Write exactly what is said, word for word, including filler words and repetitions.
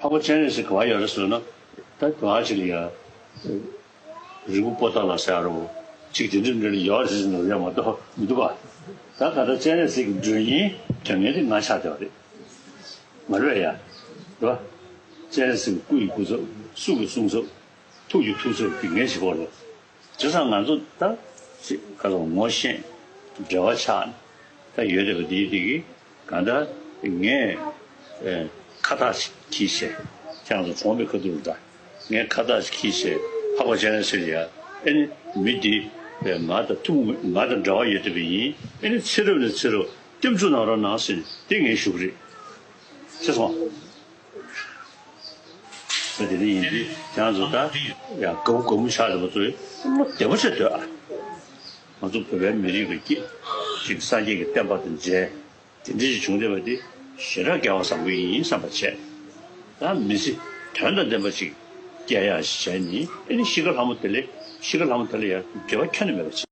འཕགས་པ་སྤྱན་རས་གཟིགས་ག་པར་ཡོད་རེད་ཟེར་ན། ད་ག་པར་ཅིག་ལ་ཡ། རི་བོ་པོ་ཏ་ལ་ཟེར་ཡ་རོ། ཅིག་དེ་འདྲ་འདྲ་ལ་ཡོད་རེད་ཟེར་ན་ཡ་མ་གཏོགས་མི་འདུག་ག་ད་ག་ད་སྤྱན་རས་གཟིགས་ཀྱི་མགྲོན་གཉེར་དྲང་ངེས་དེ་ང་ཆགས་བསྡད་པ་རེད། མ་རེད་ཡ། རེད་པ། སྤྱན་རས་གཟིགས་ཀྱི་སྐུ་ཡི་སྐུ་ཚབ། གསུང་གི་གསུང་ཚབ། ཐུགས་ཀྱི་ཐུགས་ཚབ་དེ་ངས་བྱེད་དགོས་རེད། བྱས་ཙང་ང་ཚོ་ད་ཅིག་ག་ལ་ངོ་ཤེས། འབྲེལ་བ་ཆགས་ནས་ད་ཡོད་བསྡད་པ་འདིའི་སྟེང་གི་གང་ལྟར་ངས་ཨེ་ཁ་བཏགས་ཤིག་གིས་བྱས། ཁྱེད་རང་ཚོ་གྲོངས་པའི་ཁ་ཐུག་ལ་ད་ངས་ཁ་བཏགས་ཤིག་གིས་བྱས། འཕགས་པ་སྤྱན་རས་གཟིགས་ལ་ཡ། ཨེ་ནི་མི་འདི་ཨེ་ང་དང་ཐུག་ང་དང་འབྲེལ་བ་ཡོད་བསྡད་པ་ཡིན། ཨེ་ནི་ཚེ་རབས་ནས་ཚེ་རབས་རྟེན་འབྱུང་གནང་རོགས་གནང་ཟེར་ནས་དེ་ངས་ཞུ་གི་རེད། ཤེས་སོང་། ད་དེ་འདྲ་ཡིན་དུས་ཁྱེད་རང་ཚོ་ད་ཡང་དགའ་བོ་དགའ་མོ་ཆགས་བསྡད་པ་ཚོས་བློ་བདེ་པོ་བྱས་སྡོད་ཨ། ང་ཚོ་བོད་པའི་མི་རིགས་ཀྱི་སྐད་ཅིག་སངས་རྒྱས་ཀྱི་བསྟན་པ་དང་མཇལ། དེ་འདྲ་ཞིག་བྱུང་བསྡད་པ་དེ་ཞེ་དྲག་སྐལ་བ་བཟང་པོ་ཡིན་བསམ་པ་བྱས། ད་མི་ཚེ་དོན་དང་ལྡན་པ་ཅིག་སྐྱེལ་ཡག་ཞིག་བྱས་ནས་ཨེ་ནི་ཤི་ཁ་ལྷ་མོ་དེ་ལས་ཤི་ཁ་ལྷ་མོ་དེ་ལ་ཡང་འབྲེལ་བ་ཁྱོན་ནས་མེད་པ་བྱས།